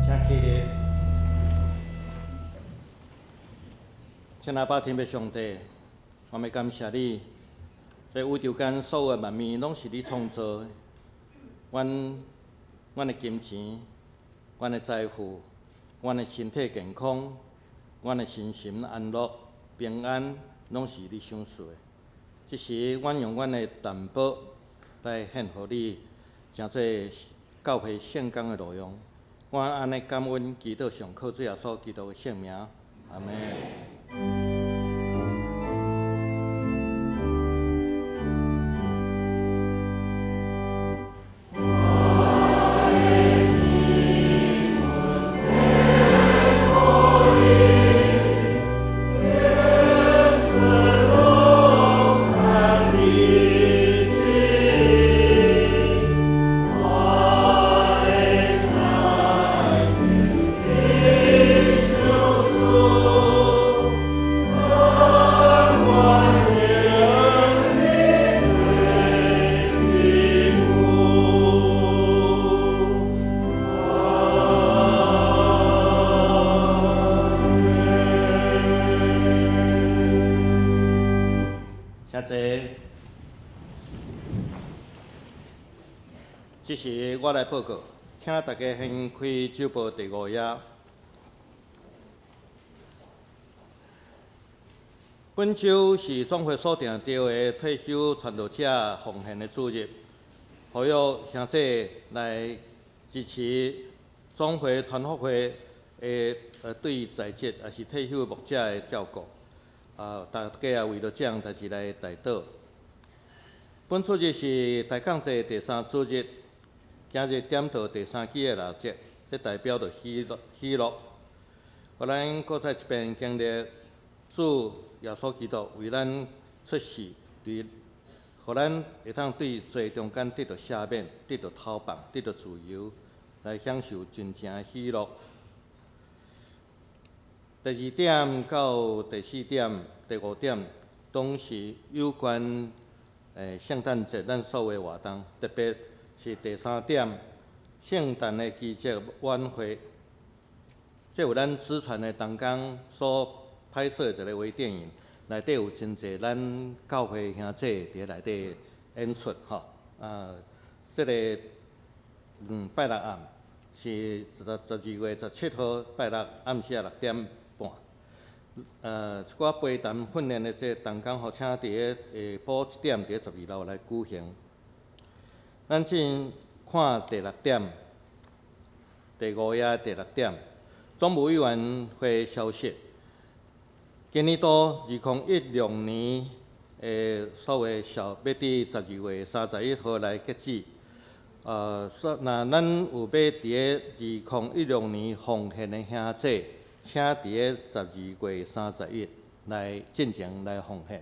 請起立。親愛的天父上帝，我們感謝你，這宇宙間所有的萬物攏是你創造的。阮阮的金錢、阮的財富、阮的身體健康、阮的身心安樂、平安，攏是你賞賜的。這時，阮用阮的淡薄來獻予你，成做教會聖工的路用。阮按呢感恩，祈禱上靠主耶穌基督的聖名，阿們。請坐。這時我來報告，請大家掀開週報第五頁。本週是總會所定著的退休傳道者奉獻的主日，呼籲鄉親來支持總會團福會的對在職抑是退休牧者的照顧。啊，大家也為著這項代誌來代禱。本主日是大降節第三主日，今日點著第三支的蠟燭，這代表著喜樂喜樂。予咱閣再一遍經歷主耶穌基督為咱出世，對，予咱會當對罪中間得著赦免，得著偷放，得著自由，來享受真正的喜樂。第二點到第四點、第五點，攏是有關聖誕節咱所有的活動，特別是第三點，聖誕的奇蹟晚會，這有咱資傳的同工所拍攝一个微電影，內底有真濟咱教會兄弟佇內底演出吼。啊，這个拜六暗是12月17號拜六暗時仔6點半。一寡陪談訓練的這個同工，予請佇咧下晡1點佇咧12樓來舉行。咱進看第六點，第五頁第六點，總務委員會消息。今年度2016年的所有小欲佇12月31號來截止。若咱有欲佇咧2016年奉獻的兄弟，請佇咧12月31來進前來奉獻。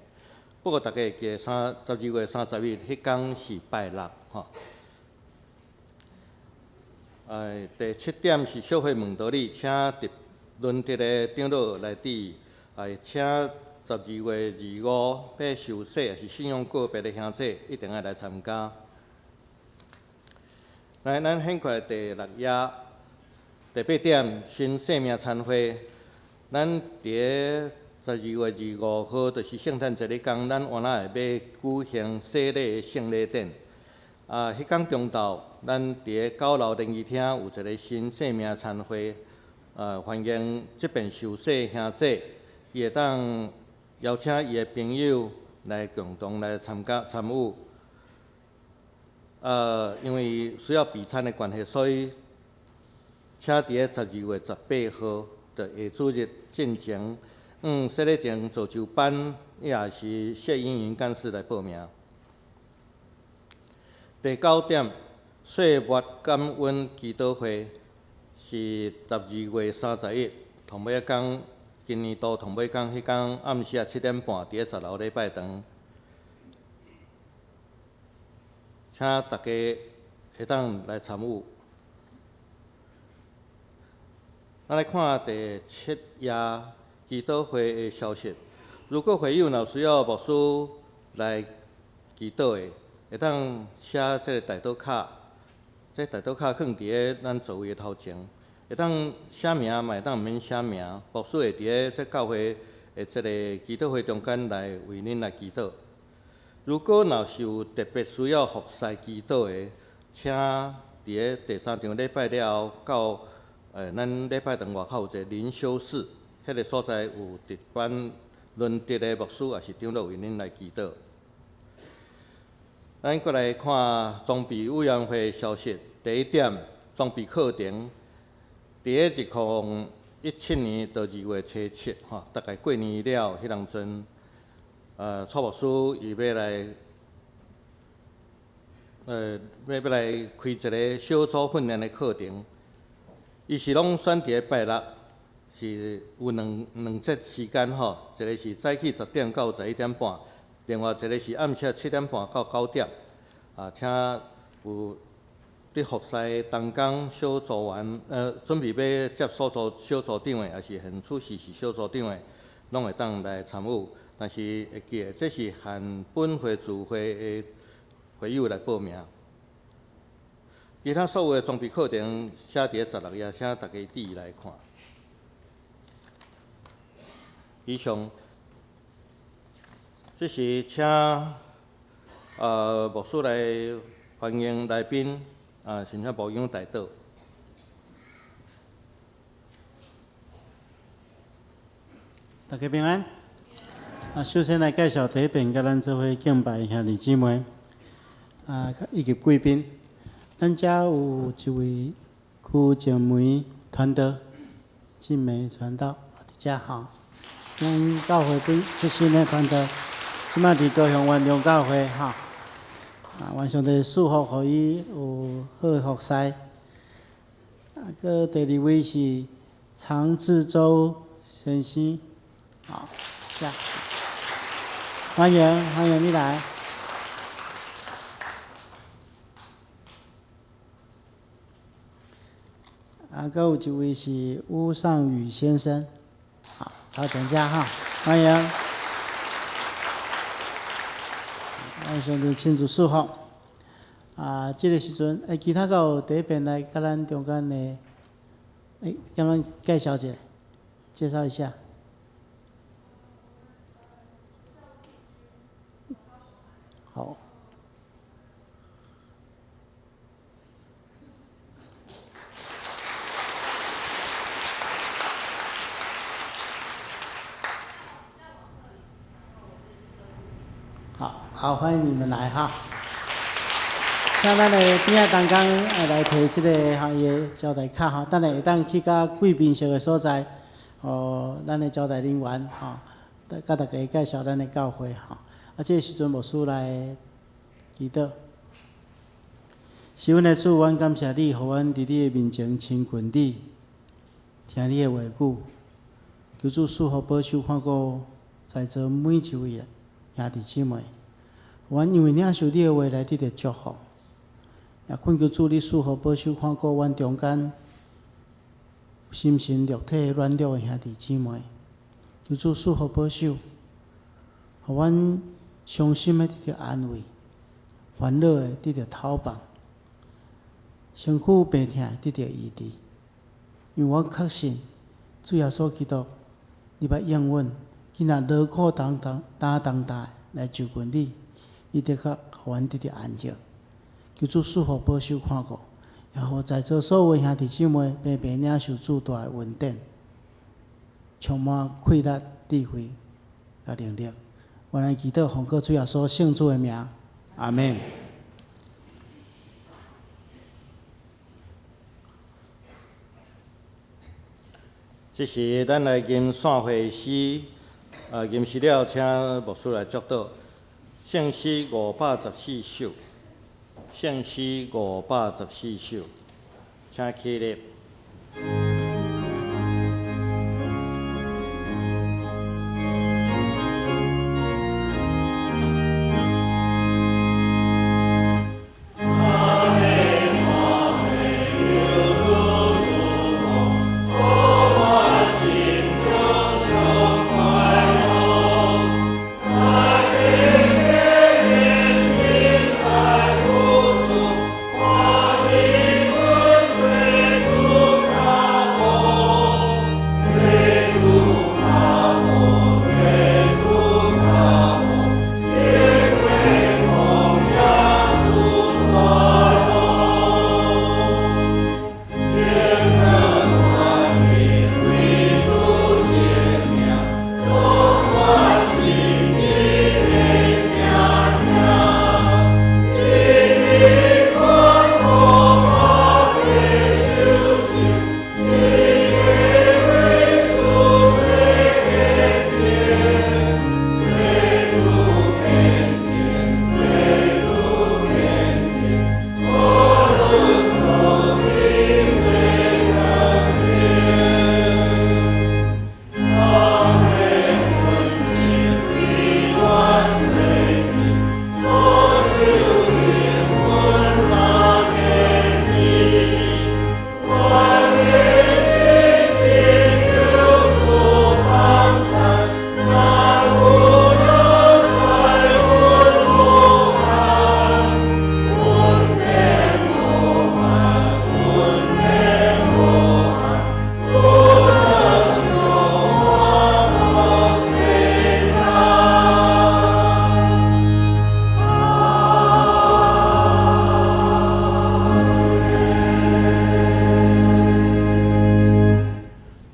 不過，大家會記得12月31彼工是拜六吼。第七點是小會問道理，請佇輪值的長老來佇，請12月25欲受洗抑是信仰告別的兄弟，一定愛來參加。來，咱掀開第六頁，第八點新生命餐會，咱佇咧12月25號，就是聖誕節彼工，咱原來會欲舉行洗禮的聖禮典。啊，彼工中晝，咱佇咧9樓聯誼廳有一个新生命餐會，歡迎這邊受洗兄弟，伊會當邀請伊的朋友來共同來參加參與。因為需要備餐的關係，所以請佇咧12月18號的下主日進前，洗禮前造就班，抑是謝英雲幹事來報名。第九點，歲末感恩祈禱會是12月31，頭尾仔工，今年度頭尾工彼工暗時仔7點半，佇咧10樓禮拜堂，請大家會當來參與。咱來看第七頁祈禱會的消息。如果會友若需要牧師來祈禱的，會當寫這个代禱卡，這代禱卡囥佇咧咱座位的頭前，會當寫名，嘛會當毋免寫名。牧師會佇咧這教會的這个祈禱會中間來為恁來祈禱。如果若是有特別需要服侍祈禱的，請佇咧第三場禮拜了後，到咱禮拜堂外口有一个靈修室，彼个所在有值班輪值的牧師，抑是長老為恁來祈禱。咱閣來看裝備委員會消息。第一點，裝備課程，佇咧2017年到2月初7，吼，大概過年了，彼當陣，蔡牧師伊欲來，欲來開一个小組訓練的課程。伊是攏選佇咧拜六，是有兩節時間吼，一个是早起10點到11點半，另外一个是暗時7點半到9點。啊，請有佇服侍同工小組員，準備欲接小組小組長的，抑是現此時是小組長的，攏會當來參與。但是會記得，這是限本會聚會的會友來報名。其他所有的裝備課程寫佇咧16頁，請大家注意來看。以上，這是請牧師來歡迎來賓，啊，申請牧養代禱。大家平安。啊，首先來介紹第一遍佮咱做伙敬拜的兄弟姊妹，啊，以及貴賓。咱遮有一位區靜梅傳道，靜美傳道，佇遮吼。阮教會本出身的傳道，這擺佇高雄元長教會吼。啊，願上帝賜福予伊有好的服侍。啊，閣第二位是常志洲先生，好，遮歡迎歡迎你來。啊，閣有一位是巫尚宇先生，好，到總遮哈，歡迎。願上帝親自賜福。啊，這个時陣，欸，其他閣有第一遍來佮咱中間的，欸，共咱介紹一下，介紹一下。好。好，好，歡迎你們來哈。請咱的邊仔同工來提這个行業招待卡吼，等下會當去到貴賓室的所在，予咱的招待人員吼，佮大家介紹咱的教會吼。啊，這个時陣牧師來祈禱。是阮的主，阮感謝你，予阮佇你的面前親近你，聽你的話語。求主賜福保守看顧在座每一位兄弟姊妹。阮因為領受你的話來得著祝福，也懇求主你賜福保守看顧阮中間心神肉體軟弱的兄弟姊妹。求主賜福保守，予阮傷心的得著安慰，煩惱的得著透放，身軀病痛的得著醫治。因為我確信主耶穌基督，你捌應允，囝若勞苦擔擔擔重擔來就近你，伊的確予阮得著安息。求主賜福保守看顧，也予在座所有兄弟姊妹平平領受主大的恩典，充滿氣力、智慧佮能力。我來祈禱，奉靠主耶穌聖子的名，阿們。這時，咱來吟散會詩，吟詩了，請牧師來祝禱。聖詩514首，聖詩514首，請起立。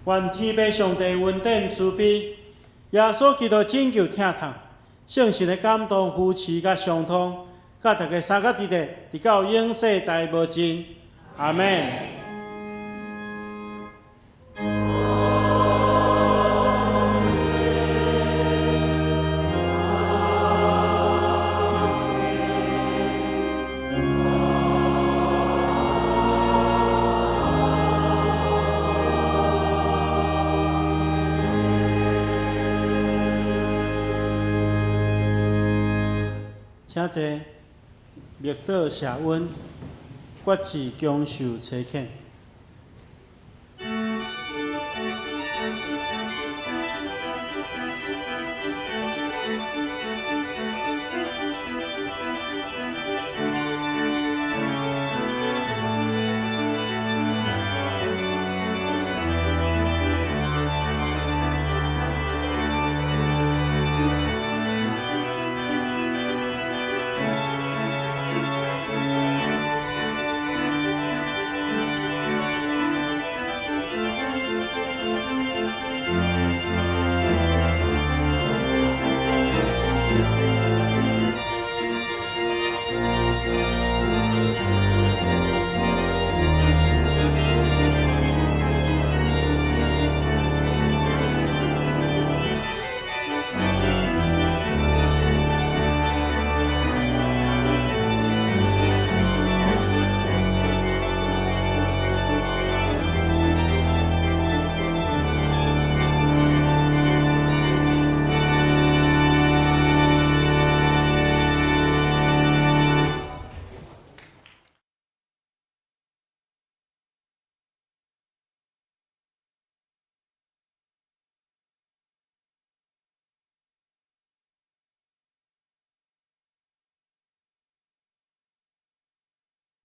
願天父上帝恩典慈悲，耶穌基督拯救疼痛，聖神的感動扶持佮相通，佮大家相佮佇咧，直到永世代無盡。阿們。請坐，默禱謝恩，決志享受差遣。